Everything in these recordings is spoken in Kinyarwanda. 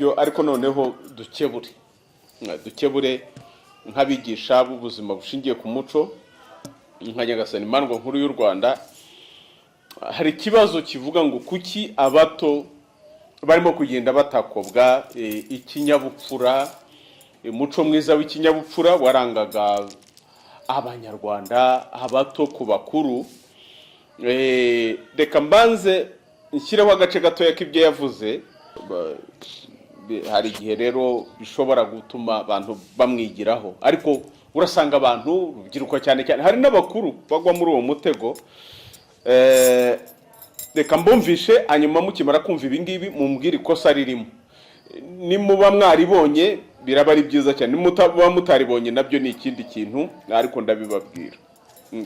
ngibyo, ariko noneho dukebure. Dukebure nk'abigisha b'ubuzima bushingiye ku muco, nka Nyagasani Mandwa Nkuru y'u Rwanda. Hari ikibazo kivuga ngo kuki abato barimo kugenda batakobwa ikinyabupfura, umuco mwiza w'ikinyabupfura warangaga Abanyarwanda, abato ku bakuru? Reka mbanze nshyireho agace gatoya k'ibyo yavuze. Hari igihe rero bishobora gutuma abantu bamwigiraho, ariko urasanga abantu, urubyiruko cyane cyane, hari n'abakuru bagwa muri uwo mutego. Reka mbumvishe, hanyuma mukimara kumva ibi ngibi mumbwire ikosa ririmo. Nimuba mwaribonye biraba ari byiza cyane, nimuba mutaribonye nabyo ni ikindi kintu, ariko ndabibabwira.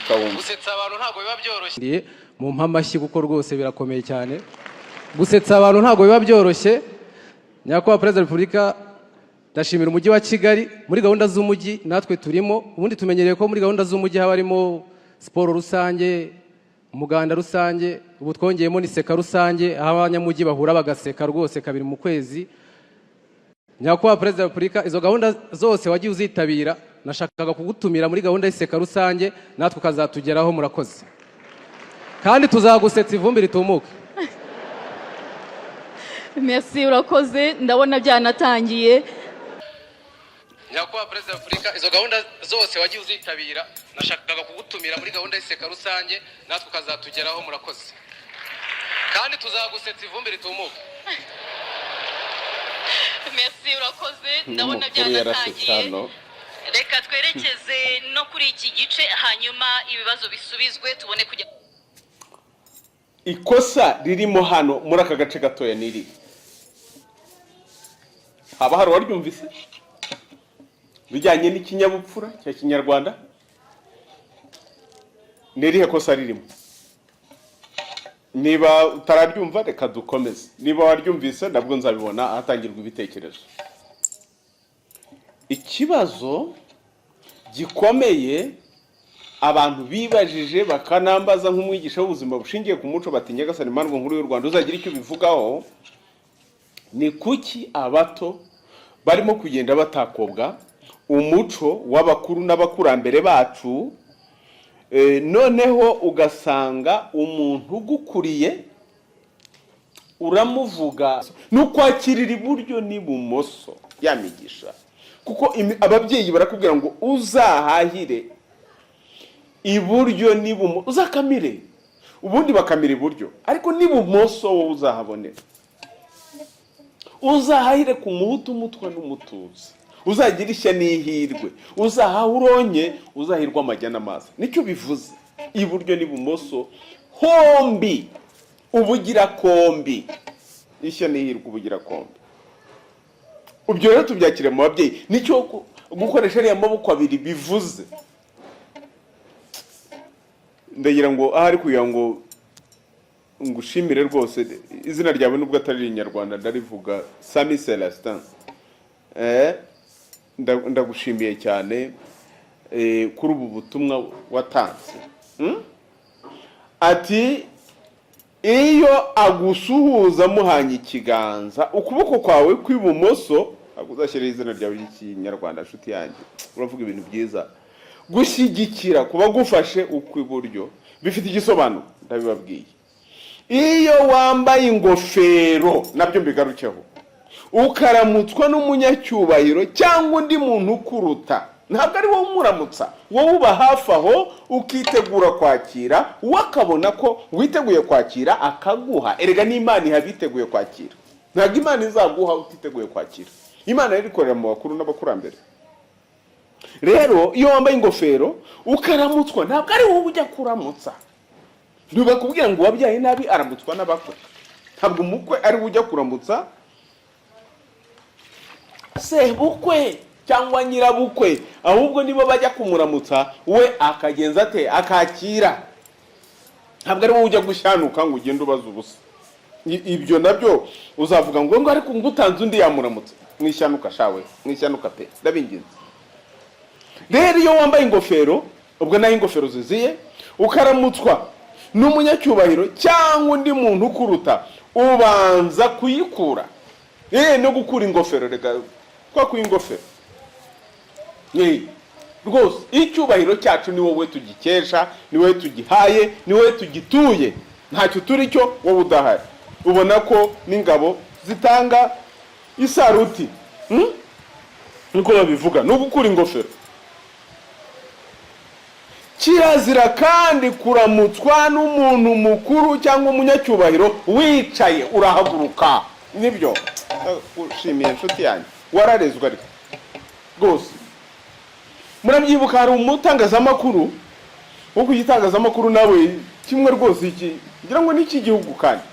Kawumva. Gusetsa abantu ntabwo biba byoroshye. Ndiye mu amashyi kuko rwose birakomeye cyane. Gusetsa abantu ntabwo biba byoroshye. Nyakubahwa Perezida wa Repubulika, ndashimira Umujyi wa Kigali muri gahunda z'umujyi natwe turimo. Ubundi tumenyereye ko muri gahunda z'umujyi haba harimo siporo rusange, umuganda rusange. Ubu twongeyemo n'iseka rusange, aho abanyamujyi bahura bagaseka rwose kabiri mu kwezi. Nyakubahwa Perezida wa Repubulika, izo gahunda zose wagiye uzitabira. Nashakaga kugutumira muri gahunda y'iseka rusange, natwe ukazatugeraho. Murakoze, kandi tuzagusetsa ivumbi ritumuka. Merci, urakoze. Ndabona byanatangiye. Nyakubahwa Perezida wa Repubulika, izo gahunda zose wagiye uzitabira. Nashakaga kugutumira muri gahunda y'iseka rusange, natwe ukazatugeraho. Murakoze, kandi tuzagusetsa ivumbi ritumuka. Merci, urakoze. Ndabona N'umukuru yarasetse. byanatangiye. Hano. Reka twerekeze no kuri iki gice, hanyuma ibibazo bisubizwe, tubone kujya. Ikosa ririmo hano muri aka gace gatoya ni iri. Haba hari uwaryumvise bijyanye n'ikinyabupfura cya Kinyarwanda? Ni irihe kosa ririmo? Niba utararyumva, reka dukomeze. Niba waryumvise, nabwo nzabibona ahatangirwa ibitekerezo. Ikibazo gikomeye abantu bibajije bakanambaza nk'umwigisha w'ubuzima bushingiye ku muco, bati: "Nyagasani Mandwa Nkuru y'u Rwanda, uzagira icyo ubivugaho." Ni kuki abato barimo kugenda batakobwa umuco w'abakuru n'abakurambere bacu? Noneho ugasanga umuntu ugukuriye uramuvuga ni ukwakirira iburyo n'ibumoso ya migisha, kuko ababyeyi barakubwira ngo uzahahire iburyo n'ibumoso, uzakamire. Ubundi bakamira iburyo, ariko n'ibumoso wowe uzahabonera. Uzahahire ku Muhutu, Umutwa n'Umututsi, uzagira ishya n'ihirwe, uzahaha uronke, uzahirwa amajya n'amazi. Nicyo bivuze iburyo n'ibumoso hombi, ubugira kombi, ishya n'ihirwe ubugira kombi. Ibyo rero tubyakire mu babyeyi. Nicyo gukoresha ariya maboko abiri bivuze. Ndagira ngo ahari kugira ngo ngushimire rwose, izina ryawe nubwo atari Inyarwanda ndarivuga, Sami Celestin. Ndagushimiye cyane kuri ubu butumwa watanze. Ati iyo agusuhuza muhanye ikiganza, ukuboko kwawe kw'ibumoso, ntabwo uzashyiraho izina ryawe ry'Ikinyarwanda, nshuti yanjye, uravuga ibintu byiza, gushyigikira kuba gufashe ukw'iburyo bifite igisobanuro, ndabibabwiye. Iyo wambaye ingofero, nabyo mbigarukeho, ukaramutswa n'umunyacyubahiro cyangwa undi muntu ukuruta, ntabwo ari wowe umuramutsa, wowe uba hafi aho ukitegura kwakira, we akabona ko witeguye kwakira akaguha. Erega n'Imana iha abiteguye kwakira. Ntabwo Imana izaguha utiteguye kwakira. Imana rero ikorera mu bakuru n'abakurambere. Rero iyo wambaye ingofero ukaramutswa, ntabwo ari wowe ujya kuramutsa. Ntibakubwira ngo uwabyaye nabi aramutswa n'abakwe. Ntabwo umukwe ari we ujya kuramutsa sebukwe cyangwa nyirabukwe, ahubwo nibo bajya kumuramutsa, we akagenza ate? Akakira. Ntabwo ari wowe ujya gushyanuka ngo ugende ubaza ubusa. Ibyo nabyo uzavuga ngo ariko ngo utanze undi yamuramutsa. Mwishyanuka shawe, mwishyanuka pe, ndabinginze. Rero iyo wambaye ingofero, ubwo naho ingofero ziziye, ukaramutswa n'umunyacyubahiro cyangwa undi muntu ukuruta, ubanza kuyikura. No gukura ingofero, reka twakuye ingofero. Rwose icyubahiro cyacu ni wowe tugikesha, ni wowe tugihaye, ni wowe tugituye. Ntacyo turi cyo wowe udahari. Ubona ko n'ingabo zitanga isaruti, Niko babivuga, ni ugukura ingofero. Kirazira kandi kuramutswa n'umuntu mukuru cyangwa umunyacyubahiro wicaye, urahaguruka. Nibyo, ushimiye inshuti yanjye, wararezwe. Ariko rwose murabyibuka, hari umutangazamakuru wo ku gitangazamakuru nawe kimwe rwose, iki ngira ngo ni icy'igihugu, kandi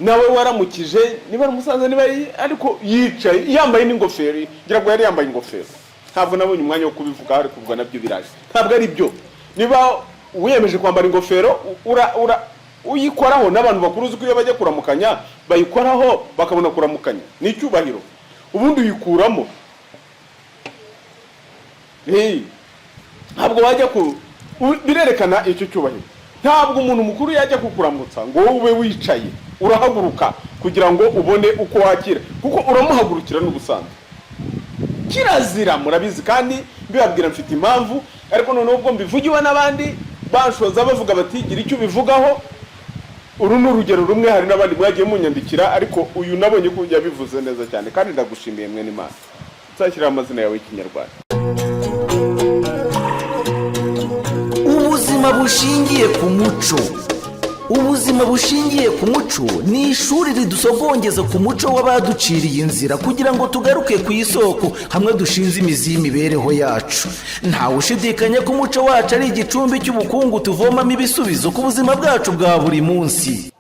nawe waramukije, niba ari umusaza, niba ari, ariko yicaye yambaye n'ingofero, ngira ngo yari yambaye ingofero. Ntabwo nabonye umwanya wo kubivuga, ariko ubwo nabyo biraje. Ntabwo ari byo. Niba wiyemeje kwambara ingofero, ura ura uyikoraho. N'abantu bakuru uzi ko iyo bajya kuramukanya bayikoraho bakabona kuramukanya, ni icyubahiro. Ubundi uyikuramo. Hey, ntabwo wajya ku birerekana icyo cyubahiro. Ntabwo umuntu mukuru yajya kukuramutsa ngo wowe ube wicaye, urahaguruka kugira ngo ubone uko wakira, kuko uramuhagurukira n'ubusanzwe. Kirazira, murabizi, kandi mbibabwira mfite impamvu. Ariko noneho ubwo mbivugiwe n'abandi banshoza bavuga bati: "Gira icyo ubivugaho." Uru ni urugero rumwe, hari n'abandi mwagiye munyandikira, ariko uyu nabonye ko yabivuze neza cyane, kandi ndagushimiye mwene Imana. Nzashyiraho amazina yawe y'Ikinyarwanda. Ubuzima bushingiye ku muco. Ubuzima bushingiye ku muco ni ishuri ridusogongeza ku muco w'abaduciriye inzira kugira ngo tugaruke ku isoko hamwe dushinze imizi y'imibereho yacu. Ntawe ushidikanya ko umuco wacu ari igicumbi cy'ubukungu tuvomamo ibisubizo ku buzima bwacu bwa buri munsi.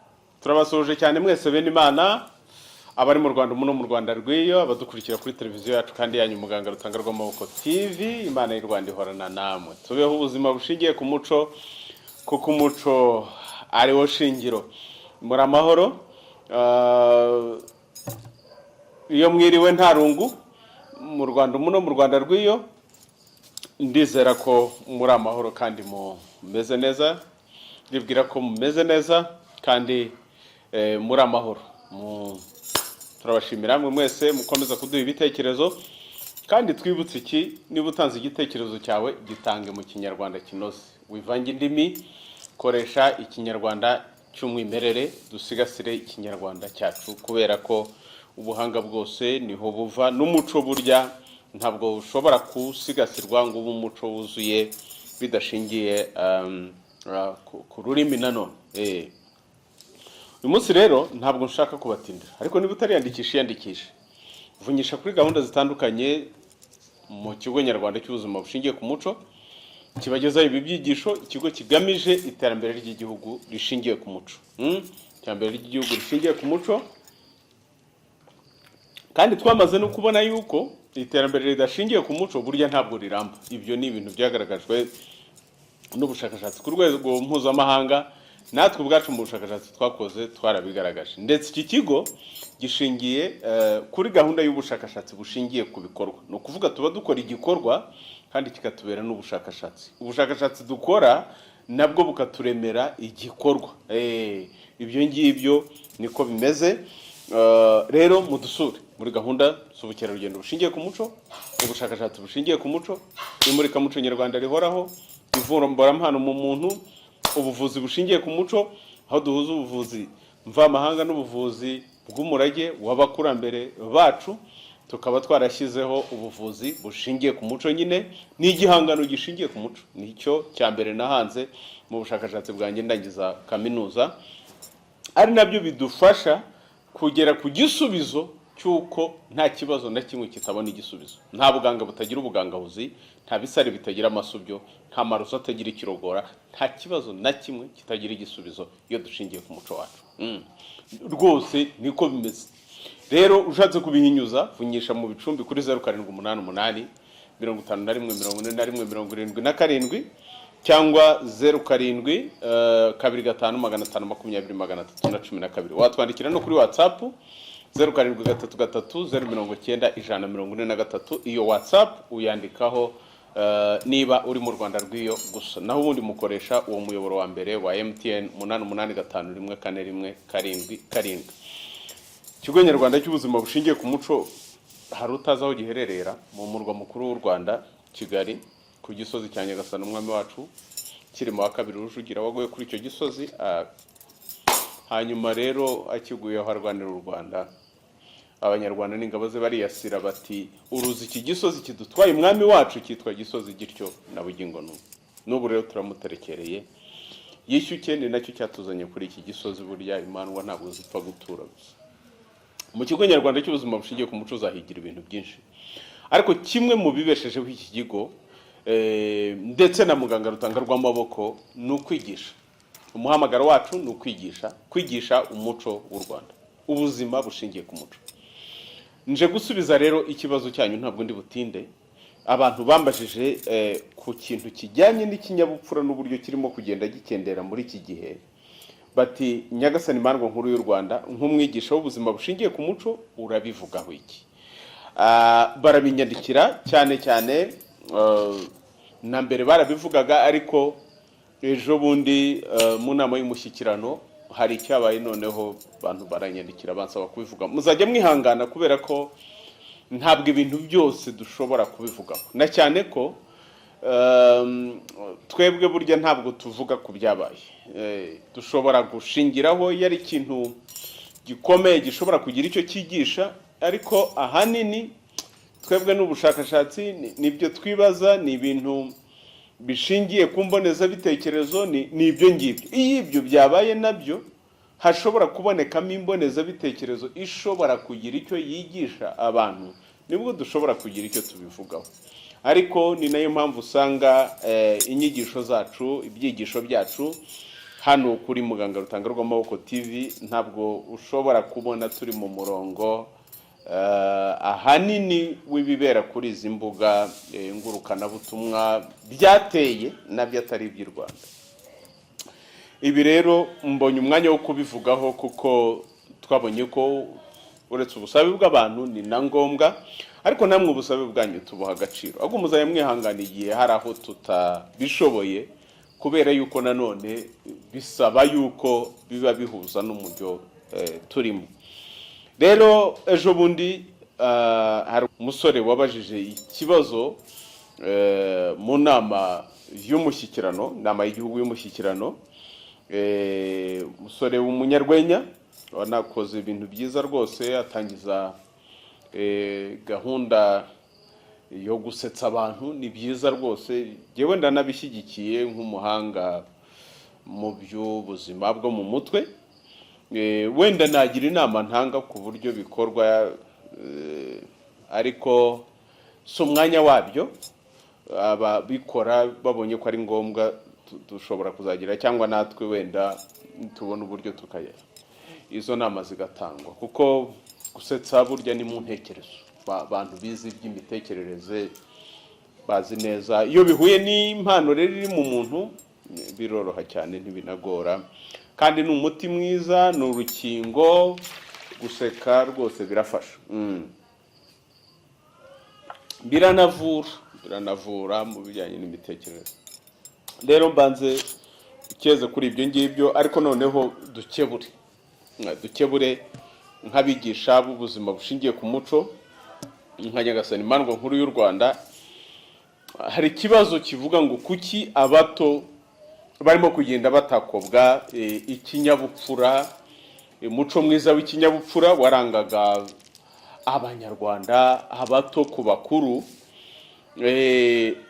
Turabasuhuje cyane mwese bene Imana, abari mu Rwanda no mu Rwanda rw'iyo, abadukurikira kuri televiziyo yacu kandi yanyu, Umuganga Rutanga rw'Amaboko TV. Imana y'u Rwanda ihorana namwe. Tubeho ubuzima bushingiye ku muco, kuko umuco ari wo shingiro. Muri amahoro? Iyo mwiriwe nta rungu mu Rwanda no mu Rwanda rw'iyo, ndizera ko muri amahoro kandi mumeze neza. Ndibwira ko mumeze neza kandi muri amahoro. Turabashimira mwe mwese mukomeza kuduha ibitekerezo. Kandi twibutse iki: niba utanze igitekerezo cyawe, gitange mu Kinyarwanda kinoze, wivange indimi, koresha Ikinyarwanda cy'umwimerere. Dusigasire Ikinyarwanda cyacu, kubera ko ubuhanga bwose niho buva, n'umuco burya ntabwo ushobora kusigasirwa ngo ube umuco wuzuye bidashingiye ku rurimi nanone. Uyu munsi rero ntabwo nshaka kubatindira, ariko niba utariyandikisha, iyandikishe. Vunyisha kuri gahunda zitandukanye mu Kigo Nyarwanda cy'Ubuzima Bushingiye ku Muco kibagezaho ibi byigisho, ikigo kigamije iterambere ry'igihugu rishingiye ku muco. Iterambere ry'igihugu rishingiye ku muco. Kandi twamaze no kubona yuko iterambere ridashingiye ku muco burya ntabwo riramba. Ibyo ni ibintu byagaragajwe n'ubushakashatsi ku rwego mpuzamahanga, natwe ubwacu mu bushakashatsi twakoze twarabigaragaje. Ndetse iki kigo gishingiye kuri gahunda y'ubushakashatsi bushingiye ku bikorwa. Ni ukuvuga tuba dukora igikorwa kandi kikatubera n'ubushakashatsi, ubushakashatsi dukora nabwo bukaturemera igikorwa. Ibyo ngibyo niko bimeze. Rero mudusure muri gahunda z'ubukerarugendo bushingiye ku muco, ubushakashatsi bushingiye ku muco, imurikamuco nyarwanda rihoraho, ivumburamahano mu muntu, ubuvuzi bushingiye ku muco, aho duhuza ubuvuzi mvamahanga n'ubuvuzi bw'umurage w'abakurambere bacu, tukaba twarashyizeho ubuvuzi bushingiye ku muco nyine. Ni igihangano gishingiye ku muco, nicyo cya mbere nahanze mu bushakashatsi bwanjye ndangiza kaminuza, ari nabyo bidufasha kugera ku gisubizo cy'uko nta kibazo na kimwe kitabona igisubizo, nta buganga butagira ubugangahuzi, nta bisare bitagira amasubyo, nta maroso atagira ikirogora, nta kibazo na kimwe kitagira igisubizo iyo dushingiye ku muco wacu. Rwose niko bimeze. Rero ushatse kubihinyuza, vunyisha mu bicumbi kuri 0788 51 41 77 cyangwa 07 25 520 312. Watwandikira no kuri WhatsApp, 0733 090 143. Iyo WhatsApp uyandikaho niba uri mu Rwanda rw'iyo gusa, naho ubundi mukoresha uwo muyoboro wa mbere wa MTN, 885 141 77. Ikigo Nyarwanda cy'Ubuzima Bushingiye ku Muco, hari utazi aho gihererera? Mu murwa mukuru w'u Rwanda, Kigali, ku Gisozi cya Nyagasani umwami wacu Cyilima wa Kabiri Rujugira, waguye kuri icyo gisozi. Hanyuma rero akiguyeho arwanira u Rwanda, Abanyarwanda n'ingabo ze bariyasira bati: "Uruzi iki gisozi kidutwaye umwami wacu?" Cyitwa Gisozi gityo na bugingo n'ubu. N'ubu rero turamuterekereye yishyuke. Ni nacyo cyatuzanye kuri iki gisozi. Burya imandwa ntabwo zipfa gutura gusa. Mu Kigo Nyarwanda cy'Ubuzima Bushingiye ku Muco uzahigira ibintu byinshi, ariko kimwe mu bibeshejeho iki kigo ndetse na muganga Rutanga rw'Amaboko ni ukwigisha. Umuhamagaro wacu ni ukwigisha, kwigisha umuco w'u Rwanda, ubuzima bushingiye ku muco. Nje gusubiza rero ikibazo cyanyu, ntabwo ndi butinde. Abantu bambajije ku kintu kijyanye n'ikinyabupfura n'uburyo kirimo kugenda gikendera muri iki gihe, bati: "Nyagasani Mandwa Nkuru y'u Rwanda, nk'umwigisha w'ubuzima bushingiye ku muco, urabivugaho iki?" Barabinyandikira cyane cyane, na mbere barabivugaga, ariko ejo bundi mu nama y'umushyikirano hari icyabaye, noneho abantu baranyandikira bansaba kubivuga. Muzajya mwihangana kubera ko ntabwo ibintu byose dushobora kubivugaho, na cyane ko twebwe burya ntabwo tuvuga ku byabaye. Dushobora gushingiraho iyo ari ikintu gikomeye gishobora kugira icyo cyigisha, ariko ahanini twebwe n'ubushakashatsi, nibyo twibaza, ni ibintu bishingiye ku mbonezabitekerezo, ni ibyo ngibyo. Iyo ibyo byabaye nabyo hashobora kubonekamo imbonezabitekerezo ishobora kugira icyo yigisha abantu, nibwo dushobora kugira icyo tubivugaho. Ariko ni nayo mpamvu usanga inyigisho zacu, ibyigisho byacu hano kuri Muganga Rutanga rw'Amaboko TV, ntabwo ushobora kubona turi mu murongo ahanini w'ibibera kuri izi mbuga ngurukanabutumwa byateye, nabyo atari iby'i Rwanda. Ibi rero mbonye umwanya wo kubivugaho kuko twabonye ko uretse ubusabe bw'abantu ni na ngombwa, ariko namwe ubusabe bwanyu tubuha agaciro, ahubwo muzajya mwihangana igihe hari aho tutabishoboye, kubera yuko nanone bisaba yuko biba bihuza n'umujyo turimo. Rero ejo bundi hari umusore wabajije ikibazo mu nama y'umushyikirano, inama y'igihugu y'umushyikirano, umusore w'umunyarwenya wanakoze ibintu byiza rwose, atangiza gahunda yo gusetsa abantu. Ni byiza rwose, njyewe ndanabishyigikiye nk'umuhanga mu by'ubuzima bwo mu mutwe. Wenda nagira inama ntanga ku buryo bikorwa, ariko si umwanya wabyo. Ababikora babonye ko ari ngombwa, dushobora kuzagira, cyangwa natwe wenda tubona uburyo tukajya izo nama zigatangwa, kuko gusetsa burya ni mu ntekerezo. Abantu bize iby'imitekerereze bazi neza, iyo bihuye n'impano rero iri mu muntu biroroha cyane, ntibinagora, kandi ni umuti mwiza, ni urukingo. Guseka rwose birafasha. Biranavura, biranavura mu bijyanye n'imitekerereze. Rero mbanze ukeze kuri ibyo ngibyo, ariko noneho dukebure, dukebure nk'abigisha b'ubuzima bushingiye ku muco, nka Nyagasani Mandwa Nkuru y'u Rwanda. Hari ikibazo kivuga ngo kuki abato barimo kugenda batakobwa ikinyabupfura, umuco mwiza w'ikinyabupfura warangaga Abanyarwanda, abato ku bakuru?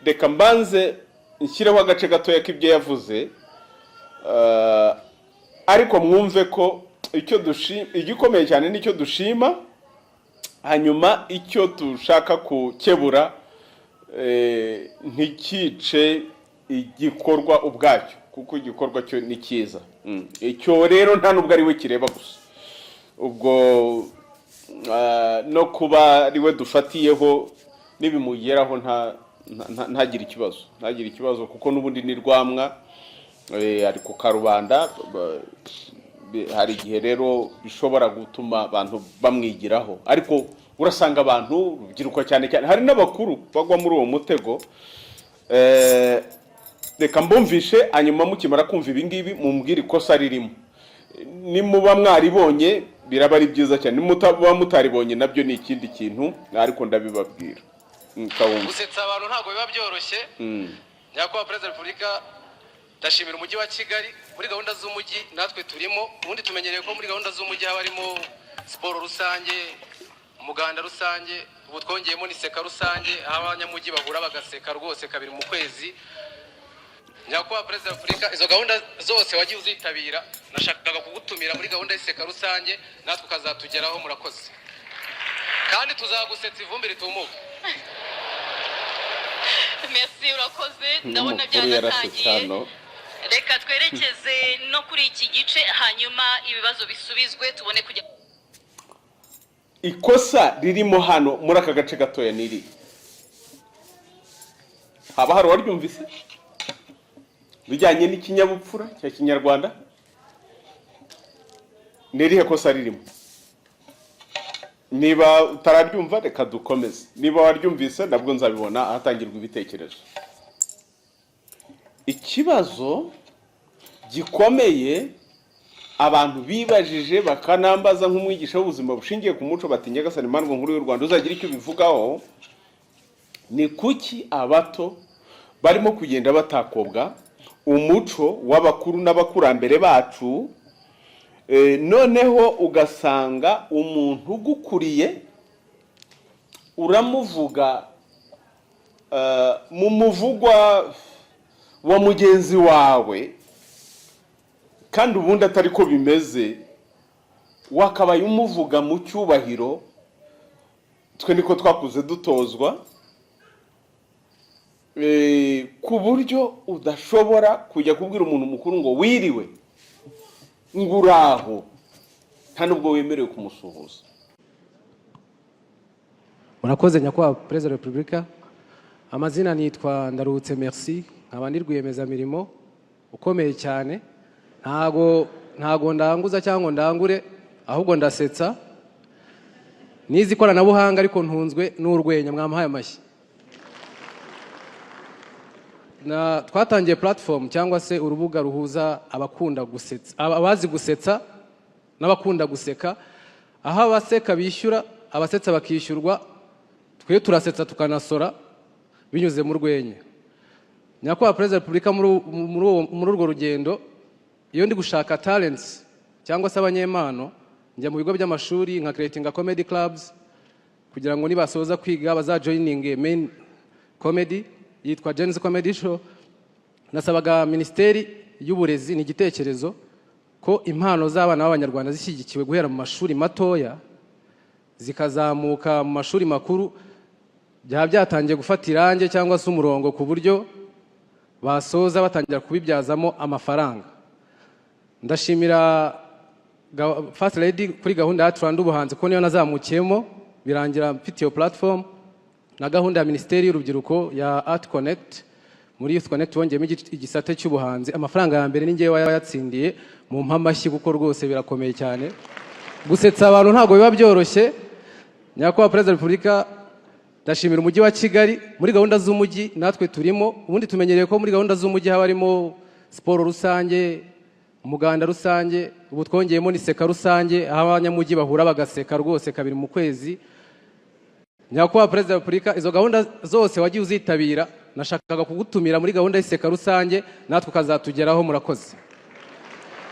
Reka mbanze nshyireho agace gatoya k'ibyo yavuze, ariko mwumve ko icyo dushima, igikomeye cyane nicyo dushima, hanyuma icyo dushaka gukebura ntikice igikorwa ubwacyo, kuko igikorwa cyo ni cyiza. Icyo rero nta nubwo ari we kireba gusa, ubwo no kuba ari we dufatiyeho, nibimugeraho ntagire ikibazo, ntagire ikibazo, kuko n'ubundi ni rwamwa, ari ku karubanda. Hari igihe rero bishobora gutuma abantu bamwigiraho, ariko urasanga abantu, urubyiruko cyane cyane, hari n'abakuru bagwa muri uwo mutego. Reka mbumvishe, hanyuma mukimara kumva ibi ngibi mumbwire ikosa ririmo nimuba mwaribonye. Biraba ari byiza cyane. Nimutaba mutaribonye nabyo ni ikindi kintu, ariko ndabibabwira. Kawumva. Gusetsa abantu ntabwo biba byoroshye. Nyakubahwa Perezida wa Repubulika, ndashimira Umujyi wa Kigali. Muri gahunda z'umujyi natwe turimo. Ubundi tumenyereye ko muri gahunda z'umujyi haba harimo siporo rusange, umuganda rusange, ubu twongeyemo n'iseka rusange, aho abanyamujyi bahura bagaseka rwose kabiri mu kwezi. Nyakubahwa Perezida wa Repubulika, izo gahunda zose wagiye uzitabira. Nashakaga kugutumira muri gahunda y'iseka rusange, natwe ukazatugeraho. Murakoze, kandi tuzagusetsa ivumbi ritumuka. Merci, urakoze. Ndabona N'umukuru yarasetse byanatangiye. hano. Reka twerekeze no kuri iki gice, hanyuma ibibazo bisubizwe, tubone kujya. Ikosa ririmo hano muri aka gace gatoya ni iri: haba hari uwaryumvise bijyanye n'ikinyabupfura cya Kinyarwanda? Ni irihe kosa ririmo? Niba utararyumva, reka dukomeze. Niba waryumvise, nabwo nzabibona ahatangirwa ibitekerezo. Ikibazo gikomeye abantu bibajije bakanambaza nk'umwigisha w'ubuzima bushingiye ku muco, bati: "Nyagasani Mandwa nkuru y'u Rwanda, uzagira icyo ubivugaho." Ni kuki abato barimo kugenda batakobwa umuco w'abakuru n'abakurambere bacu? Noneho ugasanga umuntu ugukuriye uramuvuga mu muvugwa wa mugenzi wawe, kandi ubundi atari ko bimeze, wakabaye umuvuga mu cyubahiro. Twe niko twakuze dutozwa, ku buryo udashobora kujya kubwira umuntu mukuru ngo wiriwe, ngo uraho, nta nubwo wemerewe kumusuhuza. Murakoze, Nyakubahwa Perezida wa Repubulika. Amazina nitwa Ndaruhutse Merci, nkaba ndi rwiyemezamirimo ukomeye cyane. Ntago ndanguza cyangwa ndangure, ahubwo ndasetsa. Nize ikoranabuhanga, ariko ntunzwe n'urwenya. Mwamuhaye amashyi. Na twatangiye platform cyangwa se urubuga ruhuza abakunda gusetsa, abazi gusetsa n'abakunda guseka, aho abaseka bishyura, abasetsa bakishyurwa. Twe turasetsa tukanasora binyuze mu rwenya. Nyakubahwa Perezida wa Repubulika, muri urwo rugendo, iyo ndi gushaka talents cyangwa se abanyempano, njya mu bigo by'amashuri nka creating comedy clubs, kugira ngo nibasoza kwiga bazajoininge main comedy yitwa Gen-Z Comedy Show. Nasabaga Minisiteri y'Uburezi, ni igitekerezo, ko impano z'abana b'Abanyarwanda zishyigikiwe guhera mu mashuri matoya zikazamuka mu mashuri makuru, byaba byatangiye gufata irange cyangwa se umurongo, ku buryo basoza batangira kubibyazamo amafaranga. Ndashimira First Lady kuri gahunda ya Rwanda Ubuhanzi, kuko niyo nazamukiyemo, birangira mfite iyo platform, na gahunda ya Minisiteri y'Urubyiruko ya Art Connect. Muri Youth Connect wongeyemo igisate cy'ubuhanzi. Amafaranga ya mbere ni ngewe wayatsindiye. Mu amashyi, kuko rwose birakomeye cyane. Gusetsa abantu ntabwo biba byoroshye. Nyakubahwa Perezida wa Repubulika, ndashimira Umujyi wa Kigali. Muri gahunda z'umujyi natwe turimo. Ubundi tumenyereye ko muri gahunda z'umujyi haba harimo siporo rusange, umuganda rusange, ubu twongeyemo n'iseka rusange, aho abanyamujyi bahura bagaseka rwose kabiri mu kwezi. Nyakubahwa Perezida wa Repubulika, izo gahunda zose wagiye uzitabira. Nashakaga kugutumira muri gahunda y'iseka rusange, natwe ukazatugeraho. Murakoze,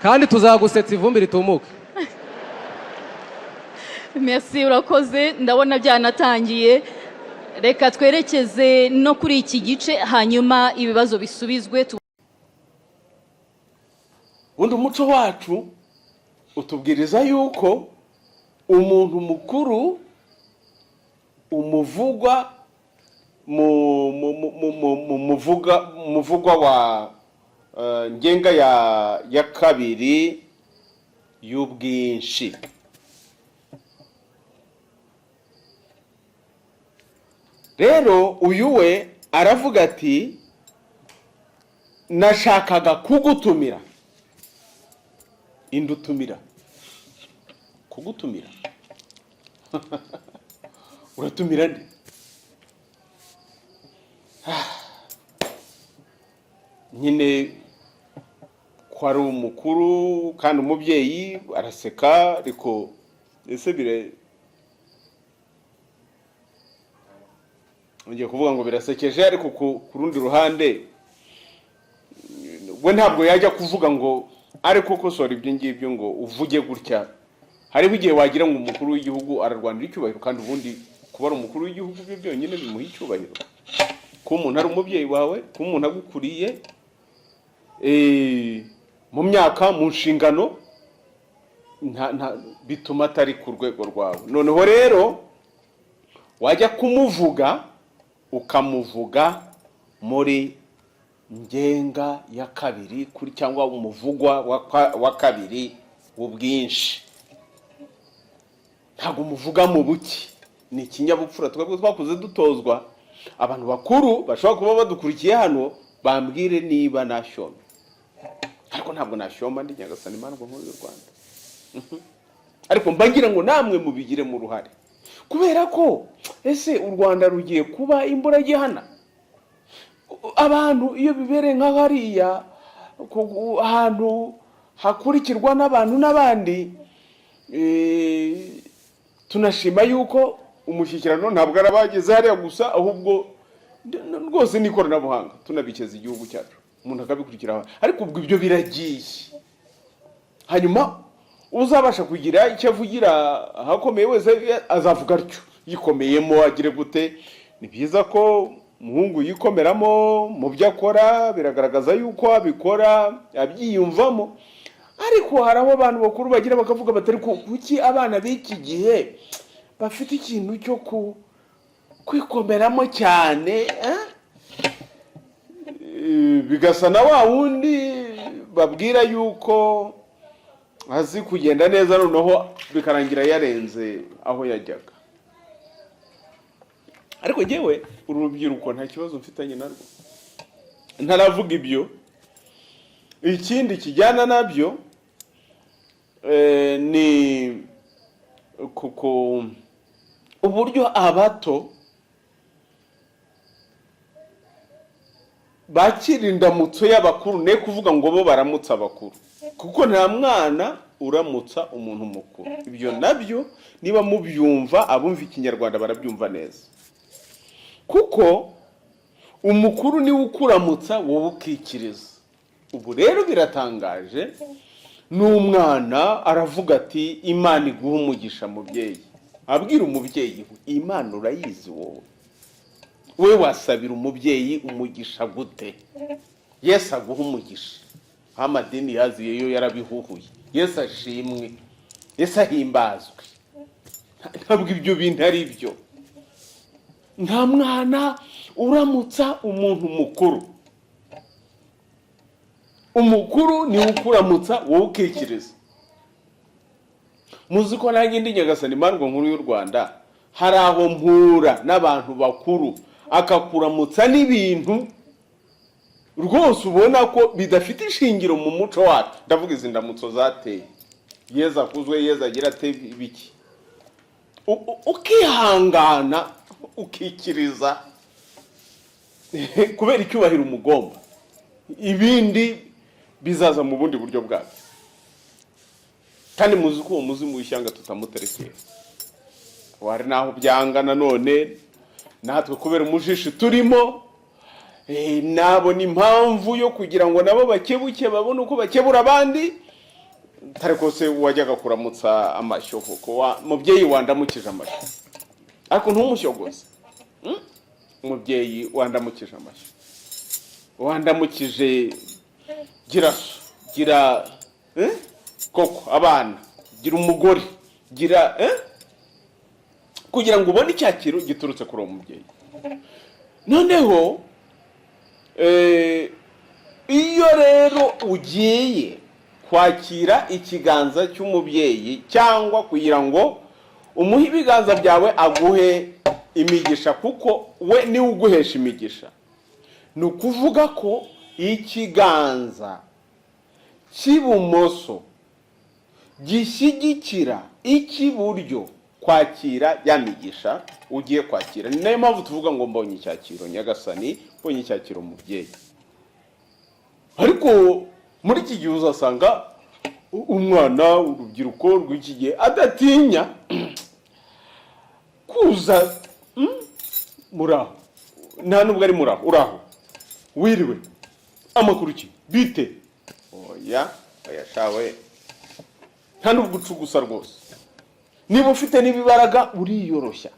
kandi tuzagusetsa ivumbi ritumuka. Merci, urakoze. Ndabona byanatangiye. Reka twerekeze no kuri iki gice, hanyuma ibibazo bisubizwe. Ubundi umuco wacu utubwiriza yuko umuntu mukuru umuvugwa mu muvuga muvugwa wa ngenga ya kabiri y'ubwinshi. Rero uyu we aravuga ati: "Nashakaga kugutumira." Indutumira, kugutumira, uratumira nde? Nyine ko ari umukuru kandi umubyeyi, araseka, ariko Ese bire ngiye kuvuga ngo birasekeje, ariko ku rundi ruhande we ntabwo yajya kuvuga ngo ariko kosora ibyo ngibyo ngo uvuge gutya. Hariho igihe wagira ngo umukuru w'igihugu ararwanira icyubahiro, kandi ubundi kuba ari umukuru w'igihugu byo byonyine bimuha icyubahiro. Kuba umuntu ari umubyeyi wawe, kuba umuntu agukuriye mu myaka, mu nshingano, bituma atari ku rwego rwawe. Noneho rero wajya kumuvuga ukamuvuga muri ngenga ya kabiri kuri cyangwa umuvugwa wa kabiri w'ubwinshi, ntabwo umuvuga mu buki. Ni ikinyabupfura twebwe twakuze dutozwa. Abantu bakuru bashobora kuba badukurikiye hano bambwire niba nashyoma, ariko ntabwo nashyoma, ndi Nyagasani Imana nkuru y'u Rwanda. Ariko mba ngira ngo namwe mubigiremo uruhare, kubera ko ese u Rwanda rugiye kuba imburagihana? Abantu iyo bibereye nka hariya ahantu hakurikirwa n'abantu n'abandi, tunashima yuko umushyikirano ntabwo ari abageze hariya gusa, ahubwo rwose n'ikoranabuhanga tunabikeza igihugu cyacu, umuntu akabikurikira. Ariko ubwo ibyo biragiye, hanyuma uzabasha kugira icyo avugira ahakomeye wese azavuga atyo yikomeyemo, agire gute. Ni byiza ko umuhungu yikomeramo mu byo akora, biragaragaza yuko abikora abyiyumvamo. Ariko hari aho abantu bakuru bagira bakavuga batari kuki abana b'iki gihe bafite ikintu cyo kwikomeramo cyane, eh? Bigasa na wa wundi babwira yuko azi kugenda neza, noneho bikarangira yarenze aho yajyaga. Ariko njyewe uru rubyiruko nta kibazo mfitanye narwo, ntaravuga ibyo. Ikindi kijyana nabyo ni kuko uburyo abato bakira indamutso y'abakuru, ne kuvuga ngo bo baramutsa abakuru, kuko nta mwana uramutsa umuntu mukuru. Ibyo nabyo niba mubyumva, abumva ikinyarwanda barabyumva neza, kuko umukuru niwe ukuramutsa, wowe ukikiriza. Ubu rero biratangaje, n'umwana aravuga ati Imana iguha umugisha mubyeyi, abwira umubyeyi we. Imana urayizi wowe? We wasabira umubyeyi umugisha gute? Yesu aguha umugisha. Aho amadini yaziye yo yarabihuhuye. Yesu ashimwe, Yesu ahimbazwe. Ntabwo ibyo bintu ari byo. Nta mwana uramutsa umuntu mukuru. Umukuru niwe ukuramutsa, wowe ukikiriza. Muzi ko nanjye ndi Nyagasani Imandwa nkuru y'u Rwanda, hari aho mpura n'abantu bakuru akakuramutsa n'ibintu rwose ubona ko bidafite ishingiro mu muco wacu. Ndavuga izi ndamutso zateye, Yezu akuzwe, Yezu agira ate, biki, ukihangana ukikiriza kubera icyubahiro umugomba. Ibindi bizaza mu bundi buryo bwabyo. Kandi muzi ko uwo muzimu w'ishyanga tutamuterekera, wari naho byanga. Nanone natwe kubera umujishi turimo, nabona impamvu yo kugira ngo nabo bakebuke, babone uko bakebura abandi. Atari kose wajyaga kuramutsa amashyo koko, wa mubyeyi wandamukije amashyo, ariko ntumushyogoze. Umubyeyi wandamukije amashyo, wandamukije, gira so, gira koko abana, gira umugore, gira kugira ngo ubone icyakiro giturutse kuri uwo mubyeyi. Noneho iyo rero ugiye kwakira ikiganza cy'umubyeyi, cyangwa kugira ngo umuhe ibiganza byawe aguhe imigisha, kuko we niwe uguhesha imigisha, ni ukuvuga ko ikiganza cy'ibumoso gishyigikira icy'iburyo kwakira ya migisha ugiye kwakira. Ni nayo mpamvu tuvuga ngo mbonye icyakiro Nyagasani, mbonye icyakiro mubyeyi. Ariko muri iki gihe uzasanga Umwana, urubyiruko rw'iki gihe adatinya kuza, Muraho, nta nubwo ari muraho, uraho, wiriwe, amakuru ki, bite? Oya, oya shawe, nta nubwo uca gusa rwose. Niba ufite n'ibibaraga, uriyoroshya,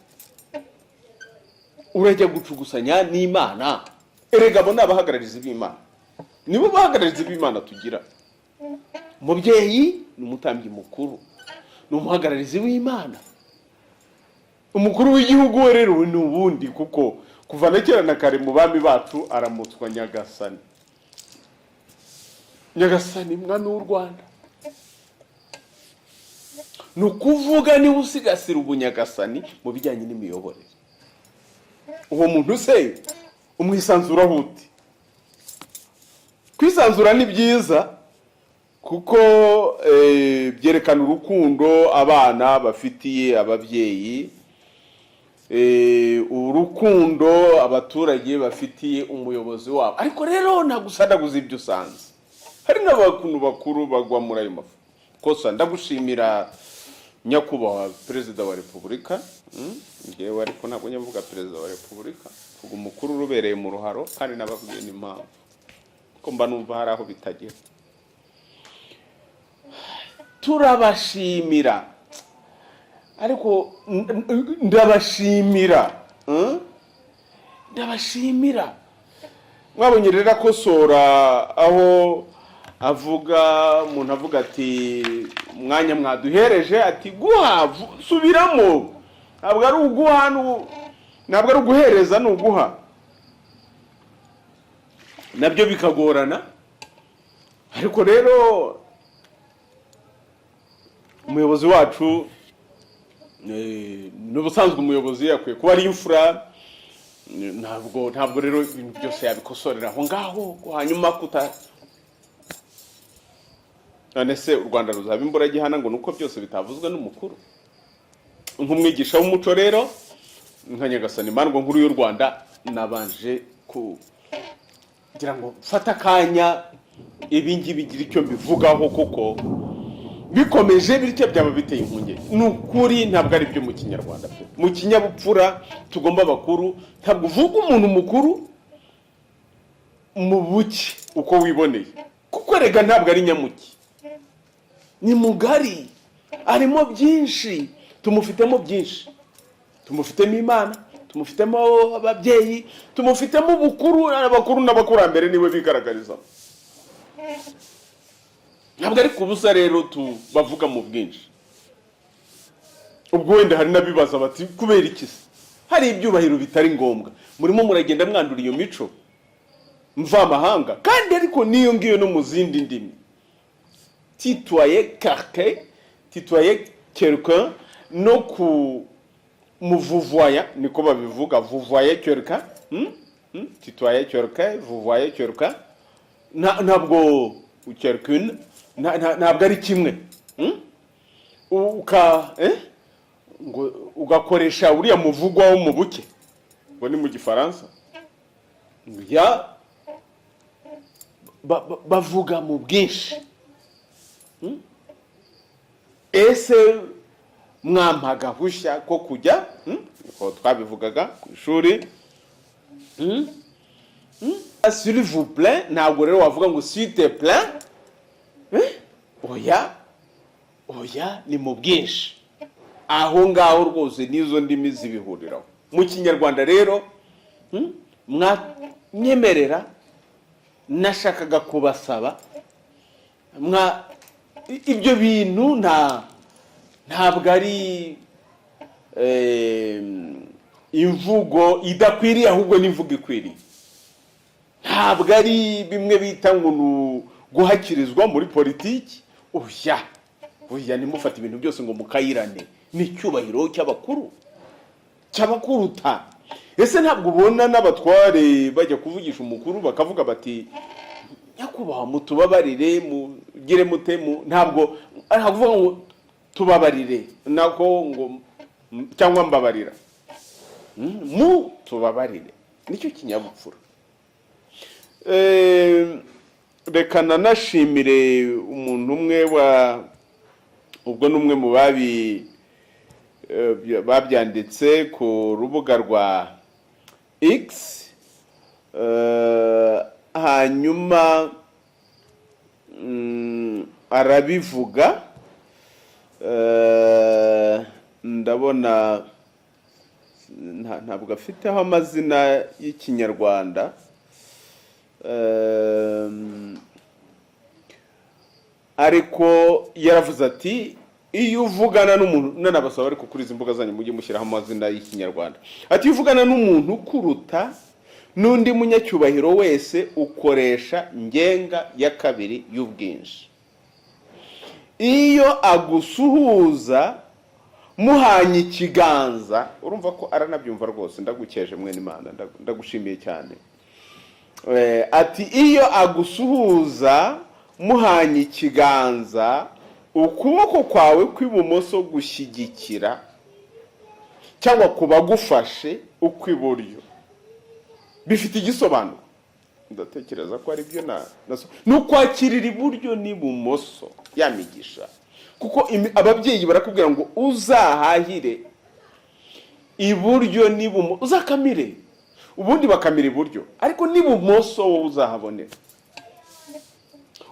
urajya gucugusanya n'Imana. Erega abo ni abahagararizi b'Imana, nibo bahagararizi b'Imana tugira. Umubyeyi ni umutambyi mukuru, ni umuhagararizi w'Imana. Umukuru w'igihugu we rero ni ubundi, kuko kuva na kera na kare mu bami bacu aramutswa Nyagasani, Nyagasani mwami w'u Rwanda. Ni ukuvuga niba usigasira ubunyagasani mu bijyanye n'imiyoborere, uwo muntu se umwisanzuraho ute? Kwisanzura ni byiza kuko byerekana urukundo abana bafitiye ababyeyi, urukundo abaturage bafitiye umuyobozi wabo. Ariko rero ntabwo usadaguza ibyo usanze. Hari n'abantu bakuru bagwa muri ayo makosa. Ndagushimira, Nyakubahwa Perezida wa Repubulika. Ngewe ariko ntabwo njya mvuga Perezida wa Repubulika, mvuga umukuru urubereye mu ruharo, kandi nababwiye n'impamvu, kuko mba numva hari aho bitagera. Turabashimira, ariko ndabashimira, Ndabashimira. Mwabonye rero akosora aho avuga, umuntu avuga ati: "Umwanya mwaduhereje", ati: "Guha, subiramo, ntabwo ari uguha, ntabwo ari uguhereza, ni uguha." Nabyo bikagorana. Ariko rero umuyobozi wacu, n'ubusanzwe umuyobozi akwiye kuba ari imfura. Ntabwo rero ibintu byose yabikosorera aho ngaho, hanyuma kuta. None se u Rwanda ruzaba imburagihana ngo nuko byose bitavuzwe n'umukuru? Nk'umwigisha w'umuco rero, nka Nyagasani Mandwa nkuru y'u Rwanda, nabanje kugira ngo mfate akanya ibi ngibi bigira icyo mbivugaho, kuko bikomeje bityo byaba biteye impungenge. Ni ukuri, ntabwo ari byo mu Kinyarwanda pe. Mu kinyabupfura tugomba abakuru, ntabwo uvuga umuntu mukuru mu buke uko wiboneye, kuko rega ntabwo ari nyamuke, ni mugari, arimo byinshi, tumufitemo byinshi. Tumufitemo Imana, tumufitemo ababyeyi, tumufitemo ubukuru. Abakuru n'abakurambere niwe bigaragarizamo. Ntabwo ari ku busa rero tubavuga mu bwinshi. Ubwo wenda hari n'abibaza bati: "Kubera iki se hari ibyubahiro bitari ngombwa?" Murimo muragenda mwandura iyo mico mvamahanga. Kandi ariko n'iyo ngiyo no mu zindi ndimi, tutoyer quelqu'un, tutoyer quelqu'un no ku muvouvoyer, niko babivuga, vouvoyer quelqu'un, Tutoyer quelqu'un, vouvoyer quelqu'un, ntabwo quelqu'un, ntabwo ari kimwe, Uka ngo ugakoresha uriya muvugwa wo mu buke, ngo ni mu Gifaransa ya bavuga mu bwinshi. Ese mwampa agahushya ko kujya, Niko twabivugaga ku ishuri. S'il vous plaît, ntabwo rero wavuga ngo "s'il te plaît", eh? Oya, oya, ni mu bwinshi aho ngaho rwose, n'izo ndimi zibihuriraho. Mu Kinyarwanda rero, mwanyemerera, nashakaga kubasaba mwa ibyo bintu ntabwo ari imvugo idakwiriye, ahubwo ni imvugo ikwiriye. Ntabwo ari bimwe bita ngo ni guhakirizwa muri politiki. Oya, oya, ntimufate ibintu byose ngo mukayirane. Ni icyubahiro cy'abakuru, cy'abakuruta. Ese ntabwo ubona n'abatware bajya kuvugisha umukuru bakavuga bati: "Nyakubahwa, mutubabarire, mugire mute"? Ntabwo ntabwo uvuga ngo "tubabarire", nako ngo cyangwa "mbabarira". Mu tubabarire, nicyo kinyabupfura. Reka nanashimire umuntu umwe wa ubwo ni umwe mu babyanditse ku rubuga rwa X, hanyuma arabivuga. Ndabona ntabwo afiteho amazina y'Ikinyarwanda. Ariko yaravuze ati: "Iyo uvugana n'umuntu," nanabasaba ariko kuri izi mbuga zanyu mujye mushyiraho amazina y'Ikinyarwanda, ati: "Iyo uvugana n'umuntu ukuruta n'undi munyacyubahiro wese, ukoresha ngenga ya kabiri y'ubwinshi. Iyo agusuhuza muhanye ikiganza," urumva ko aranabyumva rwose, ndagukeje mwene Imana, ndagushimiye cyane. Ati: "Iyo agusuhuza muhanye ikiganza, ukuboko kwawe kw'ibumoso gushyigikira cyangwa kuba gufashe ukw'iburyo." Bifite igisobanuro, ndatekereza ko ari byo ni ukwakirira iburyo n'ibumoso ya migisha, kuko ababyeyi barakubwira ngo uzahahire iburyo n'ibumoso, uzakamire. Ubundi bakamira iburyo, ariko n'ibumoso wowe uzahabonera.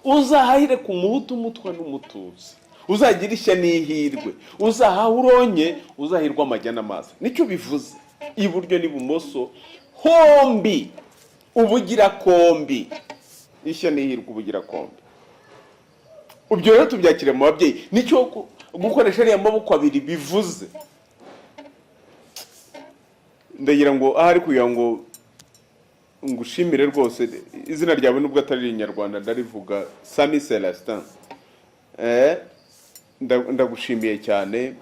Uzahahire ku Muhutu, Umutwa n'Umututsi, uzagira ishya n'ihirwe, uzahaha uronke, uzahirwa amajya n'amazi. Nicyo bivuze iburyo n'ibumoso hombi, ubugira kombi, ishya n'ihirwe ubugira kombi. Ibyo rero tubyakire mu babyeyi, nicyo gukoresha ariya maboko abiri bivuze. Ndagira ngo ahari kugira ngo ngushimire rwose, izina ryawe nubwo atari Inyarwanda ndarivuga, Sami Celestin. Ndagushimiye cyane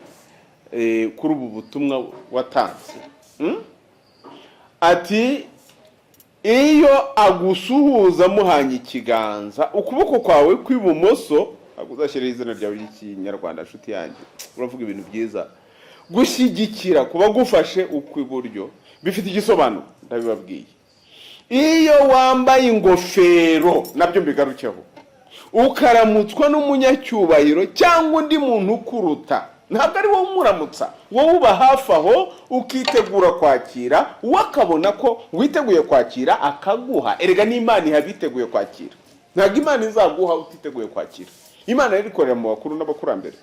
kuri ubu butumwa watanze. Ati: "Iyo agusuhuza muhanye ikiganza, ukuboko kwawe kw'ibumoso," ntabwo uzashyiraho izina ryawe ry'Ikinyarwanda, nshuti yanjye, uravuga ibintu byiza, "gushyigikira kuba gufashe ukw'iburyo." Bifite igisobanuro, ndabibabwiye. Iyo wambaye ingofero, nabyo mbigarukeho, ukaramutswa n'umunyacyubahiro cyangwa undi muntu ukuruta, ntabwo ari wowe umuramutsa, wowe uba hafi aho ukitegura kwakira, we akabona ko witeguye kwakira akaguha. Erega n'Imana iha abiteguye kwakira, ntabwo Imana izaguha utiteguye kwakira. Imana rero ikorera mu bakuru n'abakurambere.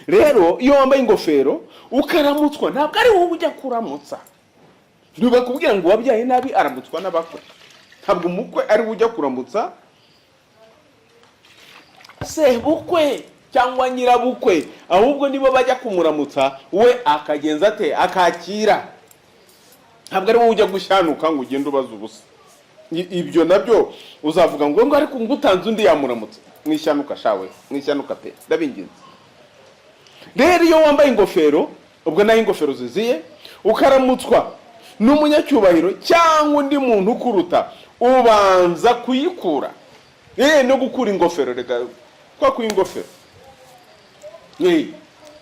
Rero iyo wambaye ingofero ukaramutswa, ntabwo ari wowe ujya kuramutsa. Ntibakubwira ngo uwabyaye nabi aramutswa n'abakwe. Ntabwo umukwe ari we ujya kuramutsa sebukwe cyangwa nyirabukwe, ahubwo nibo bajya kumuramutsa, we akagenza ate? Akakira. Ntabwo ari wowe ujya gushyanuka ngo ugende ubaza ubusa. Ibyo nabyo uzavuga ngo ariko ngo utanze undi yamuramutsa. Mwishyanuka shawe, mwishyanuka pe, ndabinginze. Rero iyo wambaye ingofero, ubwo naho ingofero ziziye, ukaramutswa n'umunyacyubahiro cyangwa undi muntu ukuruta, ubanza kuyikura. No gukura ingofero, reka kwa kuba ingofero.